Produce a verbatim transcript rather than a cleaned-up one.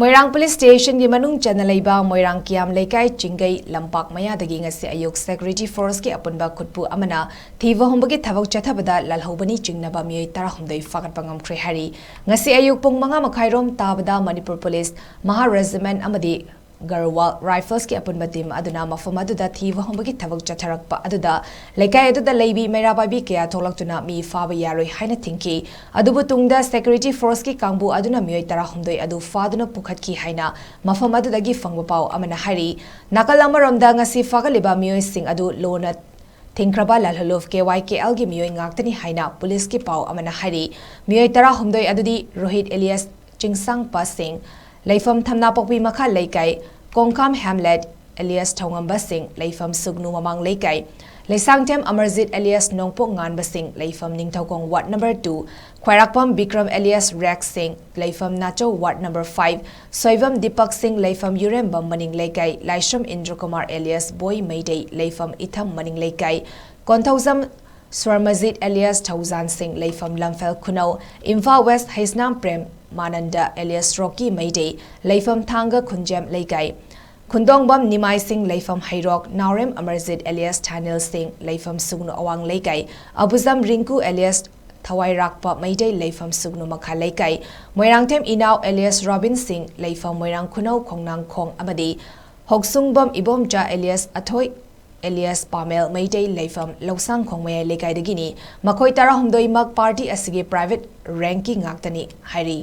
ꯃꯣꯏꯔꯥꯡ police ꯁ꯭ꯇꯦꯁꯟꯒꯤ ꯃꯅꯨꯡ ꯆꯟꯅ ꯂꯩꯕ ꯃꯣꯏꯔꯥꯡ ꯀꯤꯌꯥꯝ ꯂꯩꯀꯥꯏ ꯆꯤꯡꯒꯩ ꯂꯝꯄꯥꯛ ꯃꯌꯥꯗꯒꯤ ꯉꯁꯤ ꯑꯌꯨꯛ ꯁꯦꯀ꯭ꯌꯨꯔꯤꯇꯤ ꯐꯣꯔꯁꯀꯤ ꯑꯄꯨꯟꯕ ꯈꯨꯠꯄꯨ ꯑꯃꯅ ꯊꯤꯕ ꯍꯨꯝꯕꯒꯤ ꯊꯕꯛ ꯆꯠꯊꯕꯗ ꯂꯥꯜꯍꯧꯕꯅꯤ ꯆꯤꯡꯅꯕ ꯃꯤꯑꯣꯏ ꯇꯔꯥꯍꯨꯝꯗꯣꯏ ꯐꯥꯒꯠꯄ ꯉꯝꯈ꯭ꯔꯦ ꯍꯥꯏꯔꯤ꯫ ꯉꯁꯤ ꯑꯌꯨꯛ ꯄꯨꯡ ꯃꯉꯥ ꯃꯈꯥꯏꯔꯣꯝ ꯇꯥꯕꯗ ꯃꯅꯤꯄꯨꯔ ꯄꯨꯂꯤꯁ, ꯃꯍꯥ ꯔꯦꯖꯤꯃꯦꯟꯠ ꯑꯃꯗꯤ ꯒꯔꯋꯥꯜ ꯔꯥꯏꯐꯜꯁꯀꯤ ꯑꯄꯨꯟꯕ ꯇꯤꯝ ꯑꯗꯨꯅ ꯃꯐꯝ ꯑꯗꯨꯗ ꯊꯤꯕ ꯍꯨꯝꯕꯒꯤ ꯊꯕꯛ ꯆꯠꯊꯔꯛꯄ ꯑꯗꯨꯗ ꯂꯩꯀꯥꯏ ꯑꯗꯨꯗ ꯂꯩꯕꯤ ꯃꯩꯔꯥ ꯄꯥꯏꯕꯤ ꯀꯌꯥ ꯊꯣꯛꯂꯛꯇꯨꯅ ꯃꯤ ꯐꯥꯕ ꯌꯥꯔꯣꯏ ꯍꯥꯏꯅ ꯊꯤꯡꯈꯤ꯫ ꯑꯗꯨꯕꯨ ꯇꯨꯡꯗ ꯁꯦꯀ꯭ꯌꯨꯔꯤꯇꯤ ꯐꯣꯔꯁꯀꯤ ꯀꯥꯡꯕꯨ ꯑꯗꯨꯅ ꯃꯤꯑꯣꯏ ꯇꯔꯥꯍꯨꯝꯗꯣꯏ ꯑꯗꯨ ꯐꯥꯗꯨꯅ ꯄꯨꯈꯠꯈꯤ ꯍꯥꯏꯅ ꯃꯐꯝ ꯑꯗꯨꯗꯒꯤ ꯐꯪꯕ ꯄꯥꯎ ꯑꯃꯅ ꯍꯥꯏꯔꯤ꯫ ꯅꯥꯀꯜ ꯑꯃꯔꯣꯝꯗ ꯉꯁꯤ ꯐꯥꯒꯠꯂꯤꯕ ꯃꯤꯑꯣꯏꯁꯤꯡ ꯑꯗꯨ ꯂꯣꯟꯅ ꯊꯤꯡꯈ꯭ꯔꯕ ꯂꯥꯜꯍꯜꯂꯨꯞ ꯀꯦ ꯋꯥꯏ ꯀꯦ ꯑꯦꯜꯒꯤ ꯃꯤꯑꯣꯏ ꯉꯥꯛꯇꯅꯤ ꯍꯥꯏꯅ ꯄꯨꯂꯤꯁꯀꯤ ꯄꯥꯎ ꯑꯃꯅ ꯍꯥꯏꯔꯤ꯫ ꯃꯤꯑꯣꯏ ꯇꯔꯥꯍꯨꯝꯗꯣꯏ ꯑꯗꯨꯗꯤ ꯔꯣꯍꯤꯠ ꯑꯦꯂꯤꯌꯥꯁ ꯆꯤꯡꯁꯥꯡꯄ ꯁꯤꯡ, ꯂꯩꯐꯝ ꯊꯝꯅꯥꯄꯣꯛꯄꯤ ꯃꯈꯥ ꯂꯩꯀꯥꯏ, ꯀꯣꯡꯈꯥꯝ ꯍꯦꯝꯂꯦꯠ ꯑꯦꯂꯤꯌꯥꯁ ꯊꯧꯉꯝꯕ ꯁꯤꯡ, ꯂꯩꯐꯝ ꯁꯨꯒꯅꯨ ꯃꯃꯥꯡ ꯂꯩꯀꯥꯏ, ꯂꯩꯁꯥꯡꯊꯦꯝ ꯑꯃꯔꯖꯤꯠ ꯑꯦꯂꯤꯌꯥꯁ ꯅꯣꯡꯄꯣꯛ ꯉꯥꯟꯕ ꯁꯤꯡ, ꯂꯩꯐꯝ ꯅꯤꯡꯊꯧꯈꯣꯡ ꯋꯥꯔꯗ ꯅꯝꯕꯔ ꯇꯨ, ꯈ꯭ꯋꯥꯏꯔꯥꯛꯄꯝ ꯕꯤꯀ꯭ꯔꯝ ꯑꯦꯂꯤꯌꯥꯁ ꯔꯦꯛ ꯁꯤꯡ, ꯂꯩꯐꯝ ꯅꯥꯆꯧ ꯋꯥꯔꯗ ꯅꯝꯕꯔ ꯐꯥꯏꯚ, ꯁꯣꯏꯕꯝ ꯗꯤꯄꯛ ꯁꯤꯡ, ꯂꯩꯐꯝ ꯌꯨꯔꯦꯝꯕꯝ ꯃꯅꯤꯡ ꯂꯩꯀꯥꯏ, ꯂꯥꯏꯁ꯭ꯔꯝ ꯏꯟꯗ꯭ꯔꯀꯨꯃꯥꯔ ꯑꯦꯂꯤꯌꯥꯁ ꯕꯣꯏ ꯃꯩꯗꯩ, ꯂꯩꯐꯝ ꯏꯊꯝ ꯃꯅꯤꯡ ꯂꯩꯀꯥꯏ, ꯀꯣꯟꯊꯧꯖꯝ ꯁ꯭ꯋꯔꯃꯖꯤꯠ ꯑꯦꯂꯤꯌꯥꯁ ꯊꯧꯖꯥꯟ ꯁꯤꯡ, ꯂꯩꯐꯝ ꯂꯝꯐꯦꯜ ꯈꯨꯅꯧ, ꯏꯝꯐꯥꯜ ꯋꯦꯁ꯭ꯠ ꯍꯩꯁꯅꯥꯝ ꯄ꯭ꯔꯦꯝ ꯃꯥꯅꯟꯗ ꯑꯦꯂꯤꯌꯥꯁ ꯔꯣꯀꯤ ꯃꯩꯗꯩ, ꯂꯩꯐꯝ ꯊꯥꯡꯒ ꯈꯨꯟꯖꯦꯝ ꯂꯩꯀꯥꯏ, ꯈꯨꯟꯗꯣꯡꯕꯝ ꯅꯤꯃꯥꯏ ꯁꯤꯡ, ꯂꯩꯐꯝ ꯍꯩꯔꯣꯛ, ꯅꯥꯎꯔꯦꯝ ꯑꯃꯔꯖꯤꯠ ꯑꯦꯂꯤꯌꯥꯁ ꯊꯥꯅꯤꯜ ꯁꯤꯡ, ꯂꯩꯐꯝ ꯁꯨꯒꯅꯨ ꯑꯋꯥꯡ ꯂꯩꯀꯥꯏ, ꯑꯕꯨꯖꯝ ꯔꯤꯡꯀꯨ ꯑꯦꯂꯤꯌꯥꯁ ꯊꯋꯥꯏꯔꯥꯛꯄ ꯃꯩꯗꯩ, ꯂꯩꯐꯝ ꯁꯨꯒꯅꯨ ꯃꯈꯥ ꯂꯩꯀꯥꯏ, ꯃꯣꯏꯔꯥꯡꯊꯦꯝ ꯏꯅꯥꯎ ꯑꯦꯂꯤꯌꯥꯁ ꯔꯣꯕꯤꯟ ꯁꯤꯡ, ꯂꯩꯐꯝ ꯃꯣꯏꯔꯥꯡ ꯈꯨꯅꯧ ꯈꯣꯡꯅꯥꯡꯈꯣꯡ ꯑꯃꯗꯤ ꯍꯣꯛꯁꯨꯡꯕꯝ ꯏꯕꯣꯝꯆꯥ ꯑꯦꯂꯤꯌꯥꯁ ꯑꯊꯣꯏ ꯑꯦꯂꯤꯌꯥꯁ ꯄꯥꯃꯦꯜ ꯃꯩꯇꯩ, ꯂꯩꯐꯝ ꯂꯧꯁꯥꯡꯈꯣꯡ ꯃꯌꯥꯏ ꯂꯩꯀꯥꯏꯗꯒꯤꯅꯤ꯫ ꯃꯈꯣꯏ ꯇꯔꯥꯍꯨꯝꯗꯣꯏꯃꯛ ꯄꯥꯔꯇꯤ ꯑꯁꯤꯒꯤ ꯄ꯭ꯔꯥꯏꯚꯦꯠ ꯔꯦꯡꯀꯤ ꯉꯥꯛꯇꯅꯤ ꯍꯥꯏꯔꯤ꯫